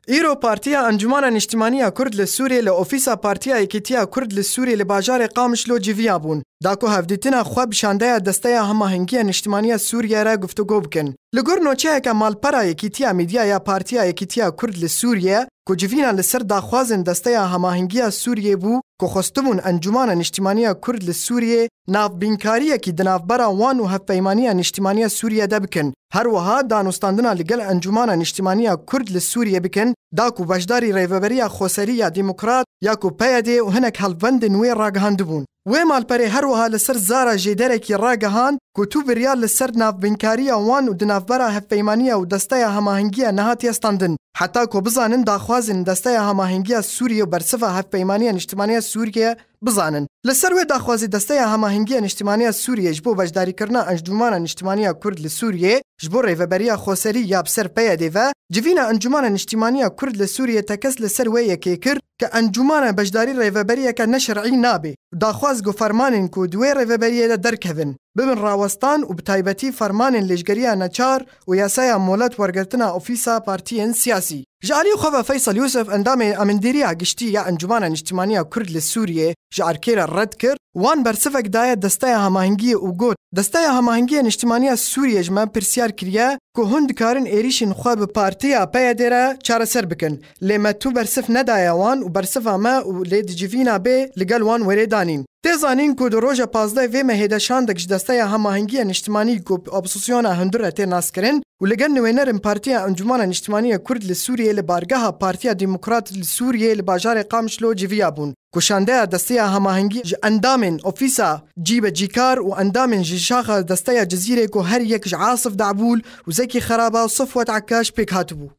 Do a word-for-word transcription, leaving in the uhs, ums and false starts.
Îro Partiya Encûmana Niştimanî ya Kurd li Sûriyê li ofîsa Partiya Yekîtiya Kurd li Sûriyê li bajarê Qamişlo civiya bûn, da ku hevdîtina xwe bi şandeya Desteya Hemahengiya Niştimanî ya Sûriyê re guftûgo bikin. Li gor noçeyeke malpera Yekîtiya Medya ya Partiya Yekîtiya Kurd li Sûriyê, ku civîna li ser daxwazên Desteya Hemahengiya Sûriyê bû, ku xwestibûn Encûmana Niştimanî ya Kurd li Sûriyê navbînkariyekî di navbera wan û Hevpeymaniya Niştimanî ya Sûriyê de bikin. Her wiha danûstandina li gel Encûmana Niştimanî ya Kurd li Sûriyê bikin, da ku beşdarî Rêveberiya Xoserî ya Demokrat ya ku P Y D û hinek helbendên wê ragihandibûn. Wê malperê her wiha li ser zara jêderekî ragihand ku tu biryar li ser navbînkariya wan û di navbera Hevpeymaniya û Desteya Hemahengiya nehatiye standin, heta ku bizanin daxwazên Desteya Hemahengiya Sûriyê û bersiva Hevpeymaniya Niştimanî ya Sûriyê bizanin. Li ser wê daxwazî Desteya Hemahengiya Niştimanî ya Sûriyê ji bo beşdarîkirina Encûmana Niştimanî ya Kurd li Sûriyê ji bo Rêveberiya Xoserî ya bi ser P Y D ve civîna Encûmana Niştimanî ya Kurd li Sûriyê tekez li ser wê yekê kir ku encûmana beşdarî rêveberiyeke neşer'î nabe û daxwaz ku fermanên ku di wê rêveberiyê de derkevin bibin rawestan û bi taybetî fermanên lêşgeriya neçar û yasaya molet wergirtina ofîsa partiyên siyasî. Ji alî xwe ve Feysel Yûsif, endamê Amîndîriya Giştî ya Encûmana Niştimanî ya Kurd li Sûriyê, ji erkê re red kir, wan bersivek daye Desteya Hemahengiyê û got, Desteya Hemahengiyê Niştimanî ya Sûriyê ji me pirsyar kiriye ku hûn dikarin êrîşên xwe bi partiya P Y D re çareser bikin. Lê me tu bersiv nedaye wan û bersiva me û lê di civîna bê li gel wan wêrê danîn. Tê zanîn ku di roja pazdeh vê mehê de şandek ji Desteya Hemahengiya Niştimanî ku bi Opozîsyona Hundir re tê naskirin û li gel nivênerên Partiya Encûmana Niştimanî ya Kurd li Sûriyê li bargeha Partiya Demokrat li Sûriyê li bajarê Qamişlo civiya bûn ku şandeya Desteya Hemahengî ji endamên ofîsa cîbecîkar û endamên ji şaxa Desteya Cizîrê ku her yek ji Asif Da'bûl û Zekî Xeraba û Sifwet Ekkaş pêk hatibû.